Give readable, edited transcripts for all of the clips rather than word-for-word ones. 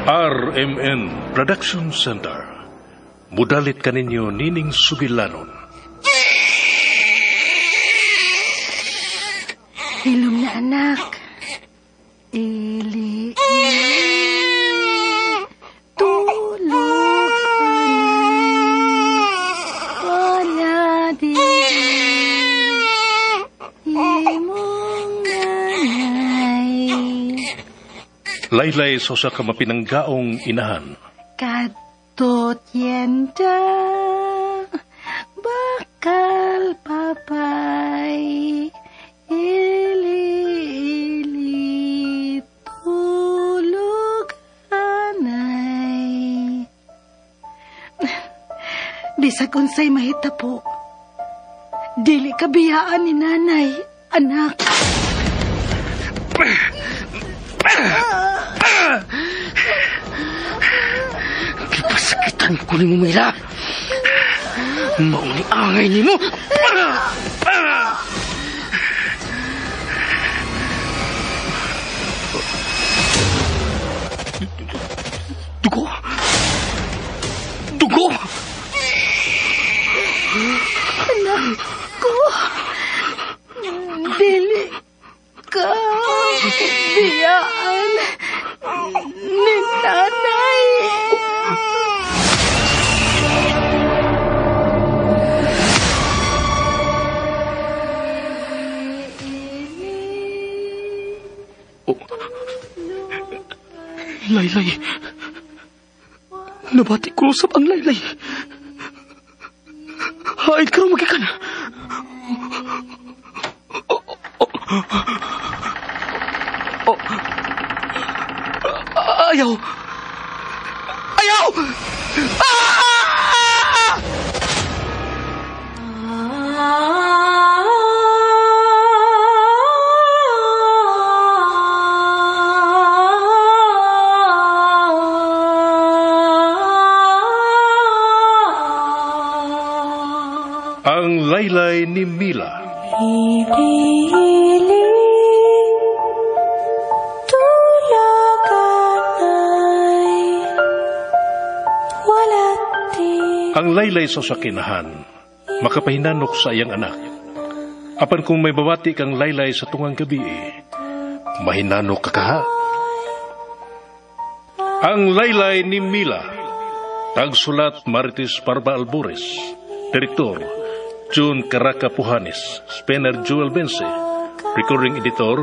RMN Production Center. Mudalit kaninyo nining sugilanon. Hilom na anak. Ili, ili, tulog anay, wala di imong nanay. Laylay sa usa ka mapinanggaong inahan. Kadtot yenda, bakal papay, ili, ili, tulog anay. Bisag unsay mahitapo, dili ka biyaan ni nanay, anak. Gipasakitan ko ni mo, Mila. Mauni angay ni mo. Dugo! Dugo! Anak ko! Dili ka biyaan ni nanay. Oh. Laylay. Nabati ko usap ang laylay. Hain ka rin magikan. Oh. Ayaw! Ayaw! Ah! Ang laylay ni Mila. Ili, tulog anay, wala di. Ang laylay sa sakinahan, makapahinanok sa iyang anak. Apan kung may babati kang laylay sa tungang gabi, mahinanok ka kaha. Ang laylay ni Mila. Tagsulat Marites Parba Albores. Direktor June Caraca Puhanes, Spencer Joel Bense, Recording Editor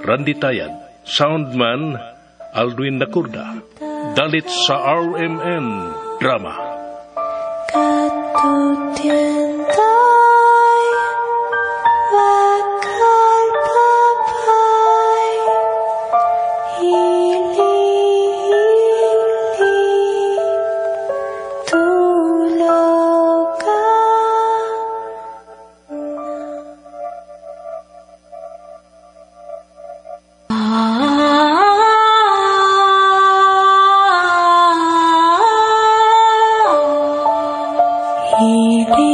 Randy Tayad, Soundman Aldwin Nakurda. Dalit sa RMN Drama. Katutientay, bakal papay, ili, ili, tulog ka. Ili,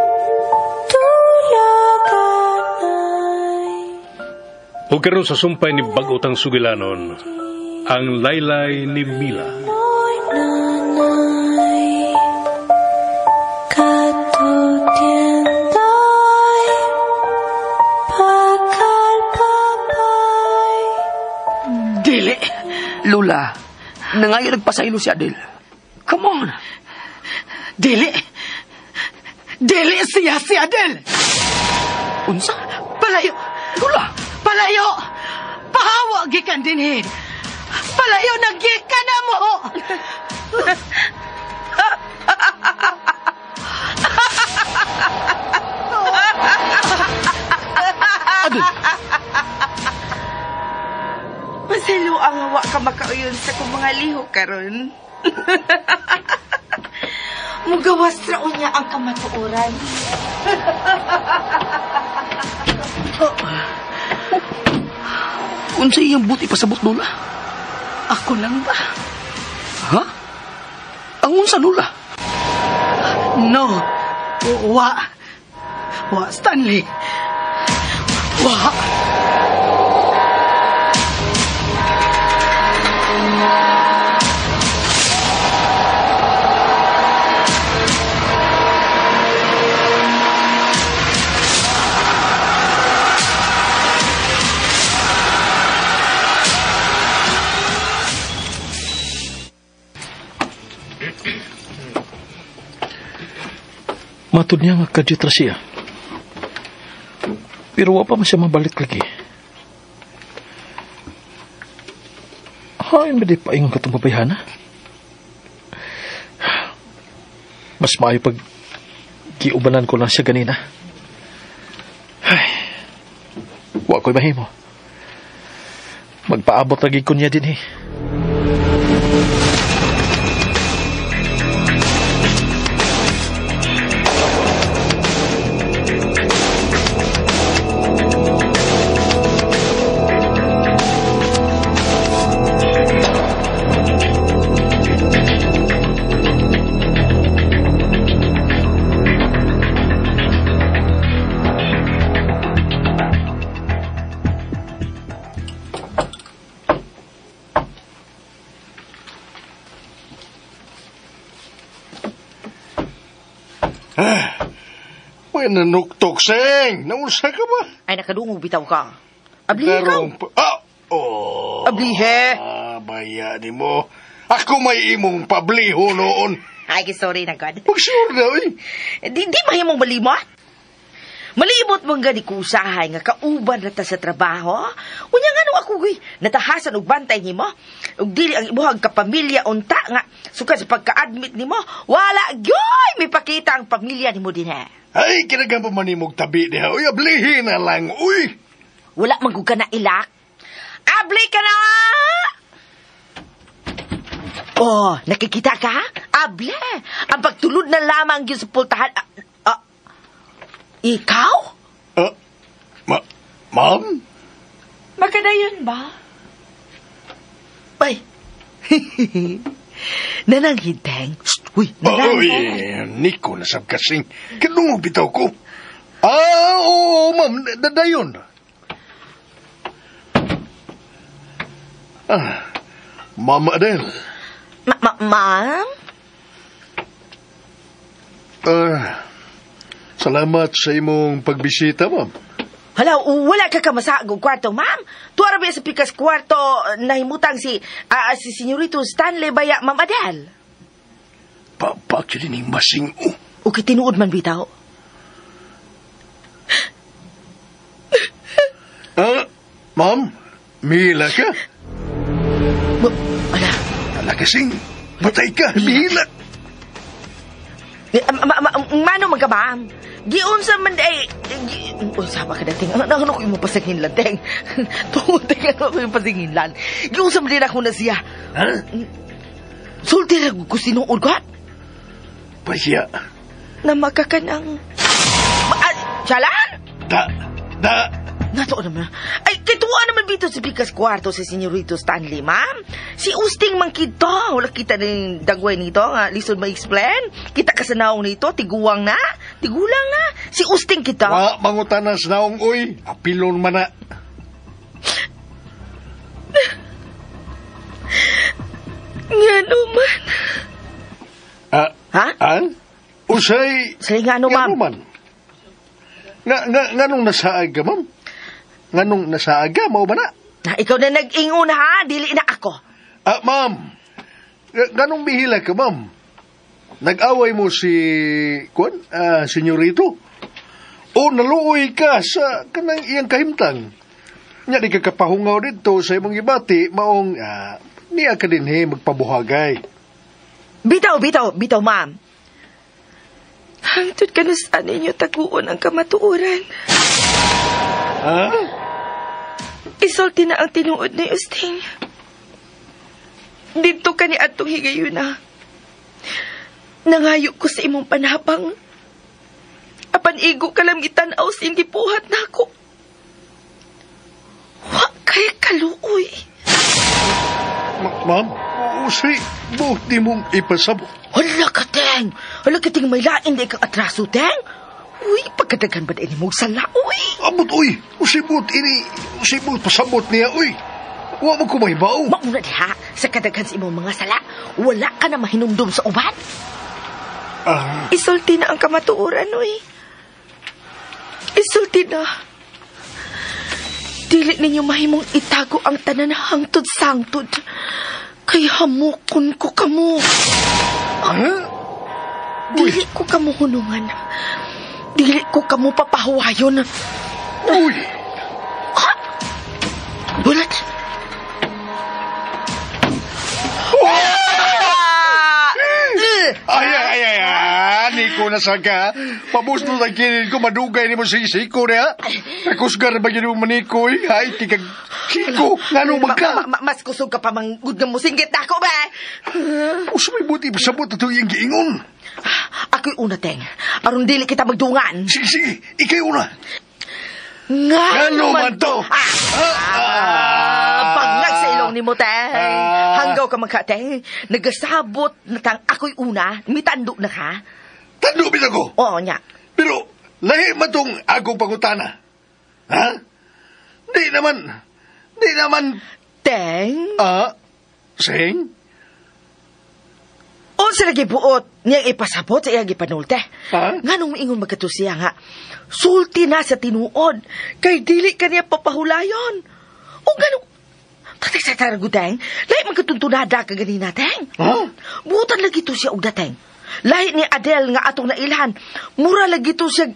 tulog anay. O karon sa sumpay ni bag-otang sugilanon, ang laylay ni Mila. Oy, nanay, katutientay, bakal papay. Dili! Lula, nangayo nagpasaylo si Adel. Come on! Dili! Dili siya si Adel! Unsa? Palayo! Lula! Palayo! Pahawa gikan dinhi! Palayo na gikan na mo! Adel! Masilo ang hawa ka makauyon sa kong mga lihok karon. Mugawas raon niya ang kamatuoran. Unsa iyang buti pasabot, Lola? Ako lang ba? Ha? Ang unsa, Lola? No. Wa. Wa, Stanley. Wa. Matod niya nga kadjit ra siya. Pero wa pa man siya mabalik lagi. Hay, madi paingon ka itong babayhana. Mas maayo pag giubanan ko lang siya ganina. Ay, wa ko'y mahimo. Magpaabot lagi ko niya din eh. May nanuktok, Seng. Naunsa ka ba? Ay, nakadungog bitaw ka. Ablihe ka. Ah! Oh. Ablihe. Ah, baya ni mo. Ako may imong pabliho noon. Ay, sorry na, God. Pag sure na, eh. Di mahimong malimot. Malimot mong gani ko usahay nga kauban na ta sa trabaho. Unya nga nung ako, guy, natahasan og bantay nimo. Ug dili ang imuhang kapamilya unta nga suka sa pagka-admit nimo, wala gyoy may pakita ang pamilya nimo din eh. Ay, kinagan pa man nimog tabi diha. Uy, ablihin na lang, uy. Wala man gud ka na ilak. Abli ka na! Oh, nakikita ka? Able! Ang pagtulod na lamang yun sa pultahan. Ikaw? Ma'am? Magkadayon ba? Ay! Nanang hinteng. Shh, uy, nanang. Uy, Nico, nasab kasing. Kanungog bitaw ko. Ah, oo, ma'am. Dadayon. Ah, Ma'am Adele. Ma'am? Salamat sa imong pagbisita, ma'am. Hala, wala ka kamasagong kwarto, ma'am. Tuwara ba sa pikas kwarto nahimutang si Senyorito Stanley baya, Ma'am Adele? Papa, kini masing o. Okay, tinuod man bitaw. Ma'am, mihila ka? Ala. Ala kasing, patay ka, mihila. Mano man ka, ma'am? Giunsa man ay... Unsa ba ka dating? Ano ko yung mapasanginlan, teng? Tungod, teng, ano ko yung pasanginlan? Giunsa man din ako na siya. Ha? Sulti ra ko sinuod ko. Pasya. Na makakanang... Jalan? Da. Nato naman. Ay, kituwa naman dito sa pikas kwarto si Senyorito Stanley, ma'am. Si Usting man kito. Wala kita ng dagway nito. Nga, lisod ma-explain. Kita ka sa naong nito. Tiguang na. Tigulang na. Si Usting kita. Wa, mangutanas naong, uy. Apilon man na. Nga naman. Ha? Usay. Say nga ano, ma'am. Nga nung nasaag ka, ma'am? Nganong nasaaga, mao ba na? Na, ikaw na nag-ingon ha, dili na ako. Ah, ma'am. Nganong bihila ka, ma'am? Nag-away mo si, kuan, senyorito? O naluoy ka sa kanang iyang kahimtang? Nya di ka kapahungaw dito sa imong gibati, maong, niya ka din he, magpabuhagay. Bitaw, ma'am. Hangtod ka na saan ninyo taguon ang kamatuoran. Ha? Isulti na ang tinuod ni Usting. Dito ka ni atong higayuna. Nangayo ko sa imong panabang. Apan igo ka lang itanaw sa hindi puhat na ako. Wa kay kaluoy. Ma'am, usay, buti mong ipasabot. Hala ka, Teng! Hala ka, Teng, may lain di kang atraso, Teng! Uy, pagkadagan ba din mong sala, uy? Abot, uy! Usibot, ini, usibot, pasabot niya, uy! Wa mo kumaybaw. Mauna diha, sa kadaghan sa imong mga sala, wala ka na mahinumdum sa uban. Isulti na ang kamatuoran, uy. Isulti na. Dili ninyo mahimong itago ang tanan hangtod sangtod. Kay hamukon ko kamo. Ha? Dili ko kamo hunungan. Dili ko kamo papahuwayon. Uy! Ha? Bulat! Ay, ay, ay, ay, Niko na ka. Pabusno na kinin ko, madugay ni mo sisiko niya. Nakusgar ba yun yung manikoy? Ay, tikag siko, ngano magka? Mas kusog ka pa manggud nga musinggit na ako ba? Usa may buti, pasabot na ito iyang giingon. Ako'y una, Teng. Aron dili kita magdungan. Sige, sige, ikay una. Ngano man to? Bangag sa ilong ni mo, Teng. Hanggaw ka magka, Teng. Nagasabot na tang ako'y una. Mitando na ka. Tando bitaw ko? Oo, nya. Pero, lahi man tong akong pangutana. Ha? Di naman. Teng? Sing? Unsa lagi buot niyang ipasabot sa iyang gipanulte? Ha? Nganong ingon magkato siya nga, sulti na sa tinuod, kay dili ka niya papahulayon. O ganong, tatay sa taraguteng, lahi magkatuntunada ka ganina, Teng. Ha? Buotan lagi to siya og dateng. Lahi ni Adele nga atong nailhan, mura lagi to siya,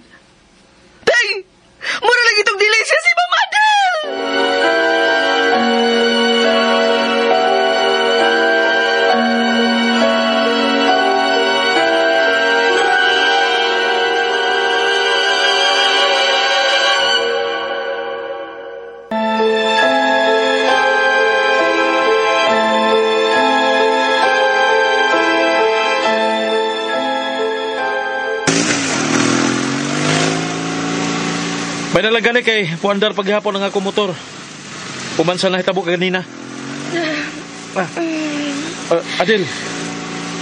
Teng! Mura lagi tong dili siya si Mama Adele! May nalagani kay puandar paghapon ang akong motor. Pumansa na hitabo kaganina. Adel,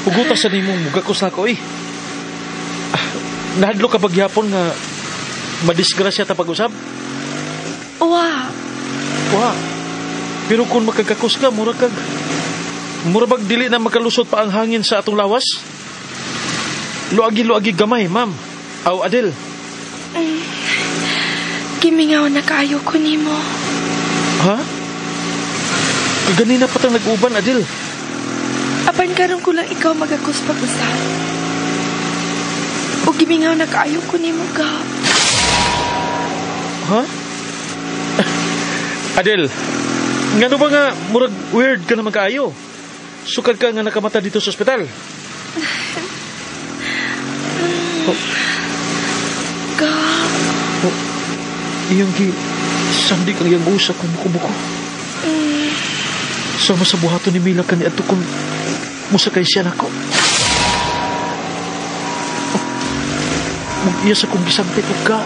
hugutas sa nimo mugakos na ko eh. Nahadlo ka paghapon nga madisgrasya ta pag-usab? Wa. Wa. Pero kung makagakos ka, mura bag dili na makalusot pa ang hangin sa atong lawas? Luagi-luagi gamay, ma'am. Aw, Adel. Gimingaw na kaayo ko nimo. Ha? Ganina pa tang nag-uban, Adel. Apan karon ko lang ikaw magakos pag-usab. O gimingaw na kaayo ko nimo, Gab. Ha? Adel, ngano ba nga murag weird ka naman kaayo? Sukad ka nga nakamata dito sa ospital. Oh. Gab. Oh. Iyang gi, sandik ang iyang usa kung buko-buko. Sama sa buhaton ni Mila kani adto kung musakay siya nako. Oh, mag-iya sa kong gisampit og ka.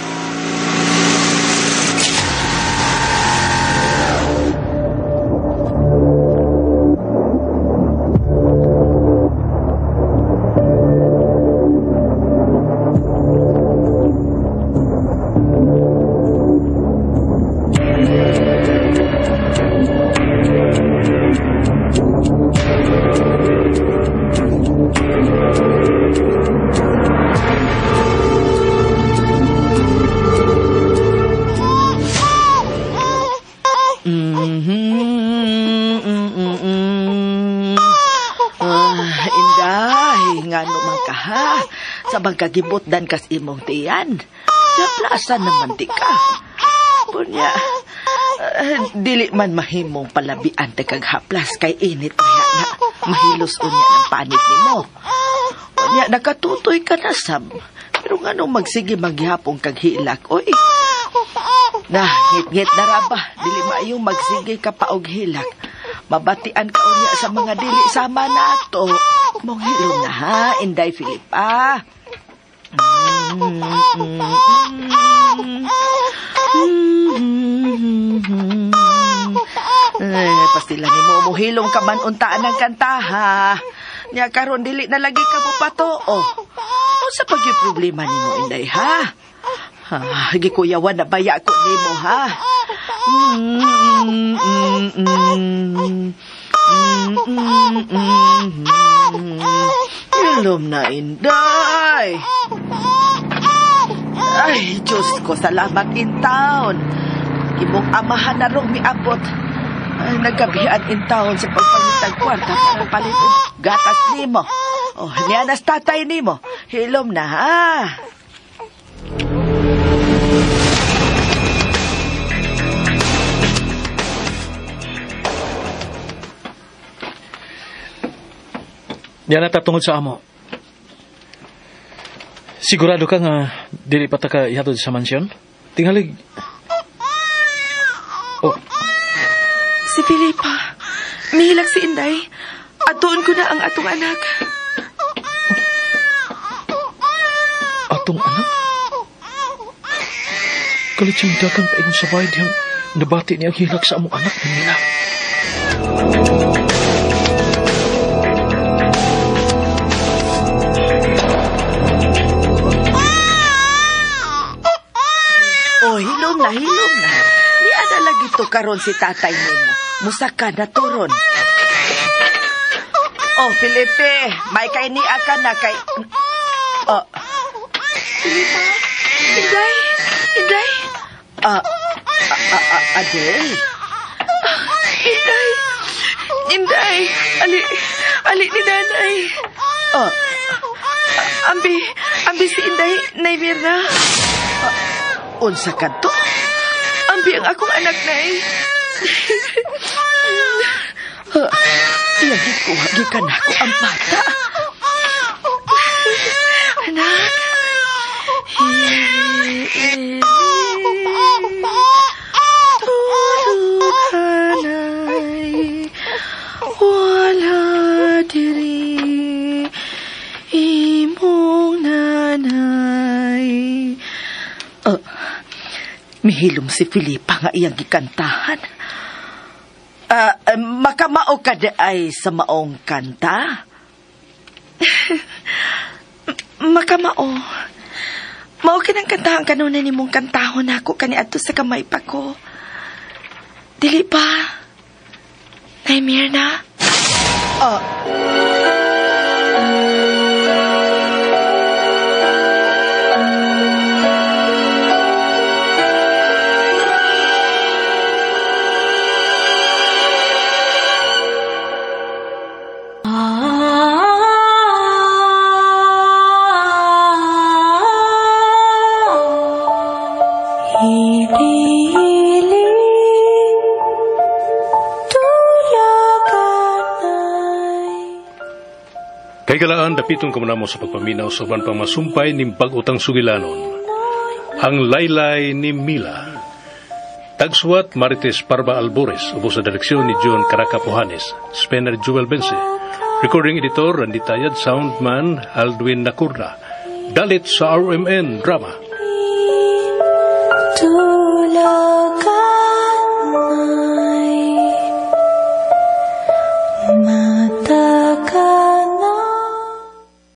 Inday, ngano man ka ha? Sa magkagibot dan kas imong tiyan. Plasan naman di ka. Punya, dili man mahimong palabian te kag haplas kay init kaya na mahilos unya ng panit nimo. Unya, nakatutoy ka na sab. Pero ngano magsige maghapong kag hilak, oy. Nah, ngit-ngit na ra ba? Dili maayo magsige ka pa og hilak. Mabatian ka unya sa mga dili sama nato. Mong hilom na ha, Inday Filipa. Pastila nimo mohilom ka man untaan ng kanta ha. Nya karon dili na lagi ka mo patoo. Unsa pa gyud problema nimo Inday ha? Ha, gikuyawan na baya ko nimo ha. Ilom na Inday. Ay, Diyos ko, salamat in town. Imong amahan na rong miabot. Ay, nagkabihan in town sa pagpangitag kwarta para palit og gatas nimo. Oh, niya nas tatay nimo. Hilom na ha. Diyan na tungod sa amo. Sigurado ka nga dili pa ta ka ihatod sa mansyon? Tingalig. Oh. Si Filipa. Mihilak si Inday. Atuon ko na ang atong anak. Oh. Atong anak? Kalit siyang dagan paingon sa bayad diyang nabati niya ang hilak sa among anak nila. Oh, hilom na, hilom na. Niya na lagi to karon si tatay nimo. Musaka na turon. Oh, Felipe, may kay niya ka na kay... Oh. Felipa, Inday, Inday. Adel. Inday, Inday, ali, ali ni nanay. Oh. Ambi, ambi si Inday, Nay Mirna. Unsa kadto? Ambi ang akong anak, Nay. Iyang gikuha, gikan ako ang bata. Anak. Tulukanay, wala diri imong nanay. Mihilom si Filipa nga iyang gikantahan. Makamao ka di ay sa maong kanta? Makamao. Mao kinang kantahan kanunay nimong kantahon nako kaniadto sa kamay pa ko. Dili pa. Nay Mirna? Kay galaan, dapiton ko mo sa pagpaminaw sa uban pang masumpay ning bag-utang sugilanon. Ang Laylay ni Mila. Tagsuwat Marites Parba Albores, ubos sa direksyon ni John Caracapohanes, Spencer Jewel Bense. Recording editor, Randy Tayad, soundman Aldwin Nakurda. Dalit sa RMN Drama. Tulog.